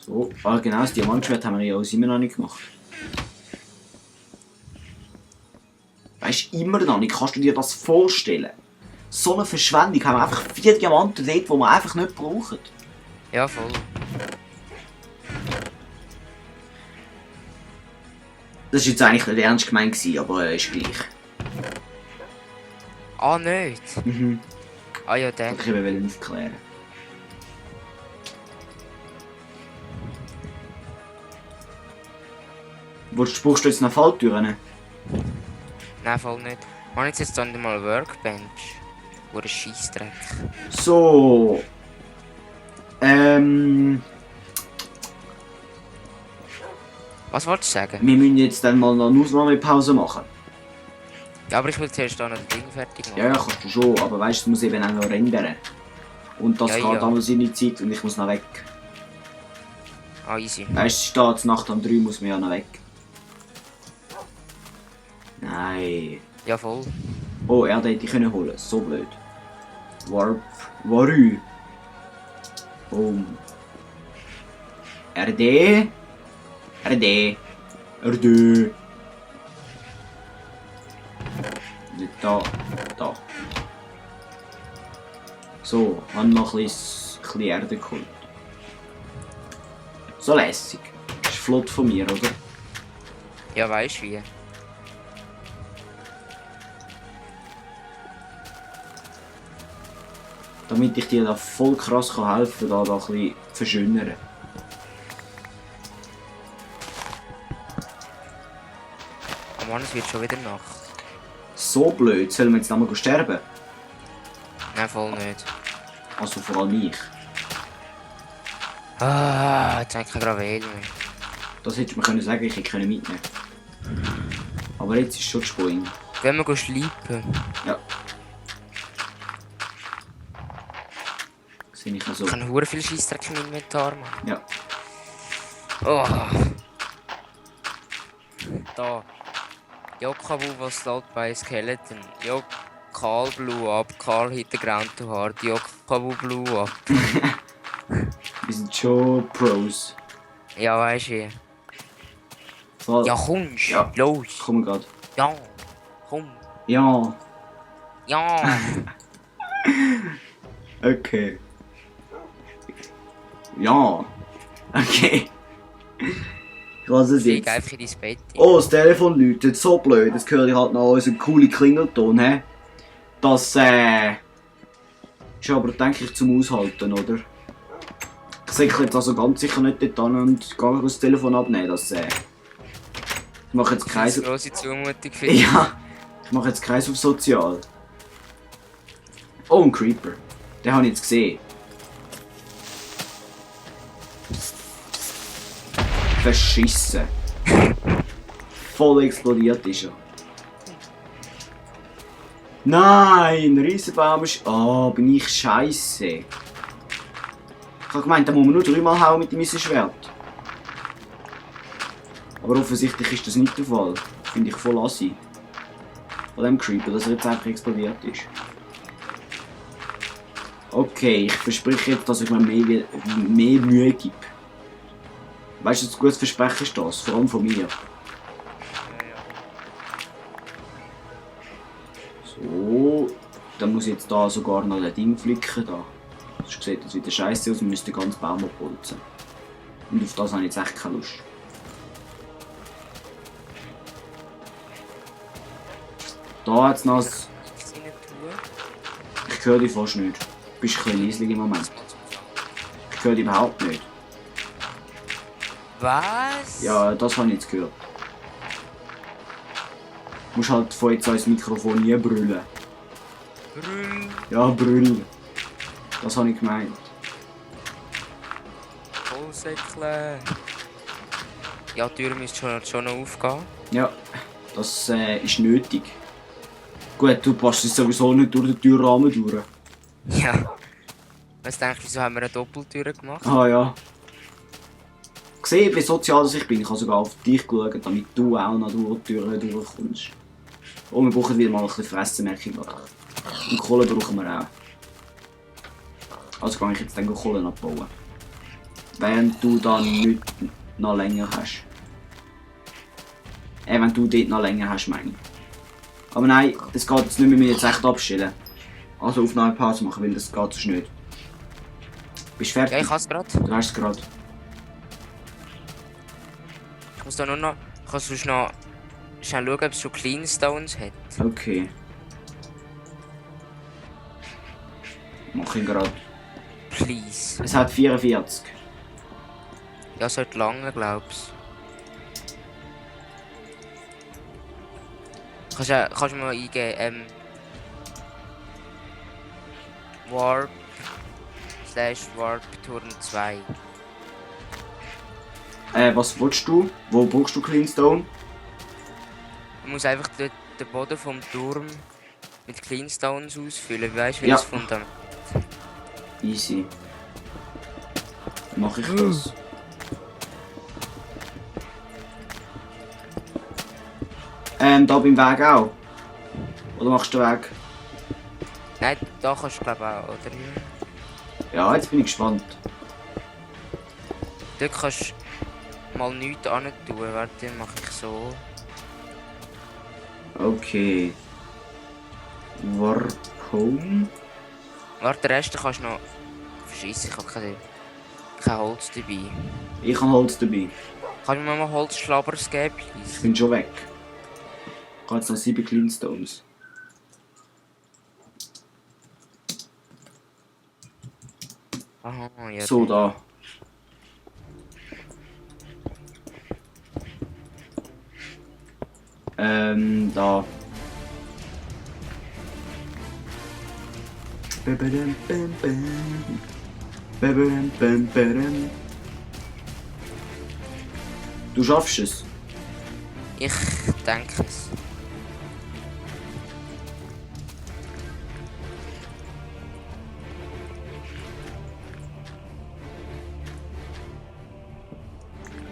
So, ah genau, das Diamantschwert haben wir ja auch immer noch nicht gemacht. Weißt du, immer noch nicht, kannst du dir das vorstellen? So eine Verschwendung, haben wir einfach 4 Diamanten dort, die wir einfach nicht brauchen. Ja, voll. Das war jetzt eigentlich nicht ernst gemeint, aber ist gleich. Ah, nicht? Mhm. Ah ja, dann. Ich will aufklären. Brauchst du jetzt noch Falltüren? Nein, voll nicht. Man jetzt dann mal eine Workbench. Wo ein Scheissdreck. So. Was wolltest du sagen? Wir müssen jetzt dann mal eine Ausnahmepause machen. Ja, aber ich will zuerst da noch das Ding fertig machen. Ja, kannst du schon, aber weißt du, es muss eben auch noch rendern. Und das Ja, geht ja. damals seine Zeit und ich muss noch weg. Ah, easy. Weißt du, steht Nacht um 3 muss man ja noch weg. Nein. Ja, voll. Oh, er hätte ich können holen. So blöd. Warp. Warü. Boom. RD. RD. RD. Da. Da. So, haben noch ein bisschen Erde geholt. So lässig. Das ist flott von mir, oder? Ja, weißt du wie? Damit ich dir da voll krass helfen kann, da ein bisschen verschönern. Oh Mann, es wird schon wieder Nacht. So blöd, sollen wir jetzt nochmal sterben? Nein, voll nicht. Also vor allem ich. Ah, jetzt habe ich kein Gravel mehr. Das hätte man können sagen, ich hätte können mitnehmen. Aber jetzt ist schon zu spät. Gehen wir schleipen. Ja. Sehe ich also. Ich kann hure viel Scheissdreck im Inventar machen. Ja. Oh. Da. Jokabu was slot by skeleton. Jok Karl blew up. Karl hit the ground too hard. Jokabu blew up. Wir sind schon Pros. Ja, weißt du. So, Ja, kommst. Ja. Los. komm grad. Ja. Komm. Ja. Ja. Okay. Ja. Okay. Was ist Flieg jetzt? einfach in dein Bett. Oh, das Telefon läutet, so blöd. Das höre ich halt noch unseren coolen Klingelton, hä? Das, ist aber, denke ich, zum Aushalten, oder? Ich sage jetzt also ganz sicher nicht dort hin und gehe das Telefon abnehmen, das, ich mache jetzt Das Kreis ist auf... eine grosse Zumutung für dich. Ja, ich mache jetzt Kreis auf Sozial. Oh, ein Creeper. Den habe ich jetzt gesehen. Verschissen. Voll explodiert ist er. Nein, ein Riesenbaum ist... Ah, bin ich scheiße. Ich habe gemeint, da muss man nur 3-mal hauen mit dem Schwert. Aber offensichtlich ist das nicht der Fall. Finde ich voll assi. Von dem Creeper, dass er jetzt einfach explodiert ist. Okay, ich verspreche jetzt, dass ich mir mehr Mühe gebe. Weißt du, ein gutes Versprechen ist das, vor allem von mir. So, dann muss ich jetzt da sogar noch ein Ding flicken. Da. Das sieht jetzt wieder scheiße aus, wir müssen den ganzen Baum abholzen. Und auf das habe ich jetzt echt keine Lust. Da hat es noch... Ich höre dich fast nicht. Du bist ein bisschen leislich im Moment. Ich höre dich überhaupt nicht. Was? Ja, das habe ich jetzt gehört. Du musst halt von jetzt ins Mikrofon nie brüllen. Brüll. Ja, brüllen. Das habe ich gemeint. Vollsäckle. Ja, die Tür müsste schon noch aufgehen. Ja, das ist nötig. Gut, du passt jetzt sowieso nicht durch den Türrahmen durch. Ja. Was denkst du, wieso haben wir eine Doppeltür gemacht? Ah ja. Gesehen, wie sozial dass ich bin. Ich habe sogar auf dich geschaut, damit du auch noch durch die Türen durchkommst. Und wir brauchen wieder mal ein bisschen Fressen, merke ich gerade. Und Kohle brauchen wir auch. Also kann ich jetzt dann Kohle abbauen. Während du dann nicht noch länger hast. Wenn du dort noch länger hast, meine ich. Aber nein, das geht jetzt nicht mehr, wir jetzt echt abstellen. Also Aufnahmepause machen, weil das geht sonst nicht. Bist du fertig? Ja, ich hab's grad. Du hast es gerade. Ich muss da nur noch. Kannst du noch schnell schauen, ob es schon Clean Stones hat? Okay. Mach ich gerade. Please. Es hat 44. Ja, sollte lange, glaub's. Kannst du mal eingeben, Warp /Warp Turm 2. Was willst du? Wo brauchst du Cleanstone? Du musst einfach den Boden vom Turm mit Clean Stones ausfüllen, weißt du, wie Ja. das Fundament. Easy. Mach ich das. Da beim Weg auch. Oder machst du den Weg? Nein, da kannst du glaube auch, oder? Ja, jetzt bin ich gespannt. Dort kannst du mal nichts an tun, warte, dann mache ich so. Okay. Warp Home. Warte, den Rest kannst du noch verschießen, ich habe kein Holz dabei. Ich habe Holz dabei. Kannst du mir mal Holzschlabbers geben, Ich please? bin schon weg. Ich habe jetzt noch 7 Cleanstones. Aha, ja. So, dann. da. Da. Du schaffst es. Ich denke es.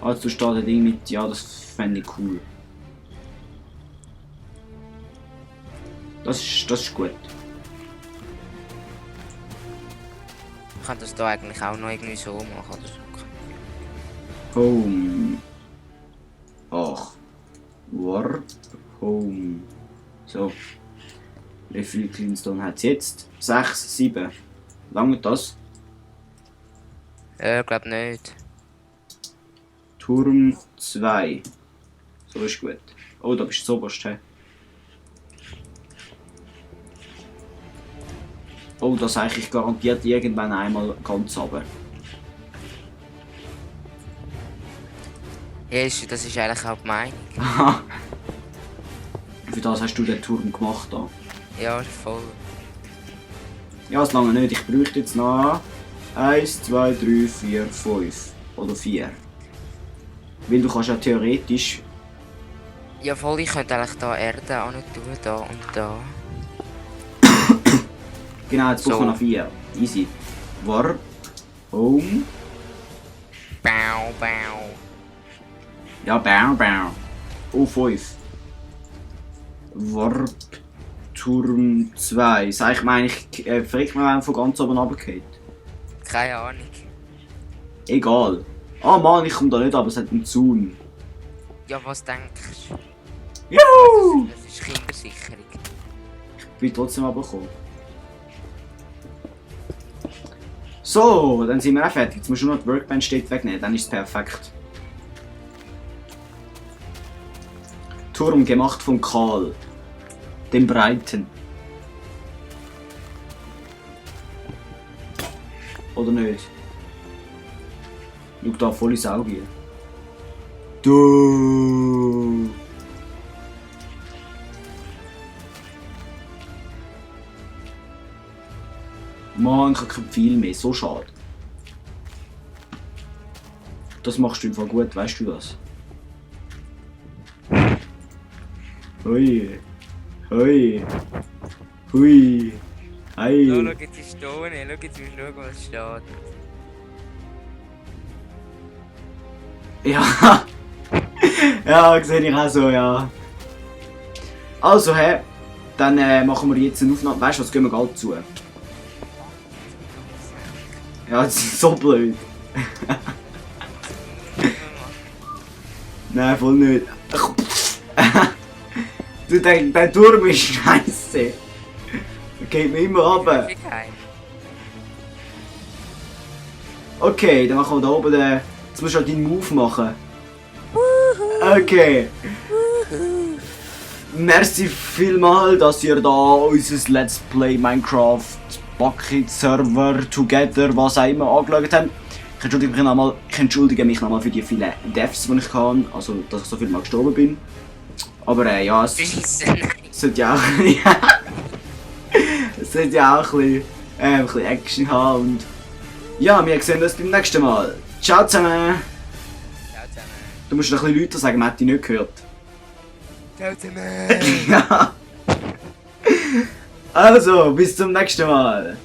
Also du startest Ding mit, ja, das fände ich cool. Das ist gut. Ich kann das da eigentlich auch noch irgendwie so machen. Oder so. Home. Ach. Warp. Home. So. Wie viele Cleanstone hat es jetzt? 6, 7. Lange das? Glaub nicht. Turm 2. So ist gut. Oh, da bist du zoberst, hä? Oh, das eigentlich garantiert irgendwann einmal ganz runter. Ja, das ist eigentlich auch die Meinung. Haha. Für das hast du den Turm gemacht da. Ja, voll. Ja, es lange nicht. Ich bräuchte jetzt noch 1, 2, 3, 4, 5. Oder 4. Weil du kannst ja theoretisch. Ja, voll, ich könnte eigentlich da Erde an tun, da und da. Genau, jetzt brauchen wir So. noch 4. Easy. Warp. Home. Bau, bau. Ja, bam, bam. Oh, 5. Warp. Turm 2. Sag ich meine, ich frag mal, wenn von ganz oben runtergeht. Keine Ahnung. Egal. Ah Mann, ich komme da nicht, aber es hat einen Zaun. Ja, was denkst du? Juhu! Das ist Kindersicherung. Ich bin trotzdem runtergekommen. So, dann sind wir auch fertig. Jetzt musst du nur noch die Workbench dort wegnehmen, dann ist es perfekt. Turm gemacht von Karl. Dem Breiten. Oder nicht? Schau da voll ins Auge. Du. Mann, ich habe kein Pfeil mehr, so schade. Das machst du einfach gut, weißt du das? Hui. Hui. Hui. Hey. Schau jetzt die Stone, schau jetzt mal schauen, was steht. Ja. Ja, sehe ich auch so, ja. Also, hä? Dann machen wir jetzt eine Aufnahme. Weißt du was, gehen wir Geld zu. Ja, das ist so blöd. Nein, voll nicht. Du denkst, der Turm ist scheiße. Der geht mir immer runter. Okay, dann machen wir da oben den... Jetzt musst du halt deinen Move machen. Okay. Merci vielmal, dass ihr da unser Let's Play Minecraft Bucket Server Together, was auch immer, angeschaut habt. Ich entschuldige mich nochmal für die vielen Deaths, die ich kann, also dass ich so viel mal gestorben bin. Aber ja, es sollte ja auch es sollte ja auch ein bisschen Action haben und ja, wir sehen uns beim nächsten Mal. Ciao zusammen! Ciao zusammen. Du musst noch ein bisschen lauter sagen, man hat dich nicht gehört. Ciao zusammen. Ja. Also, bis zum nächsten Mal.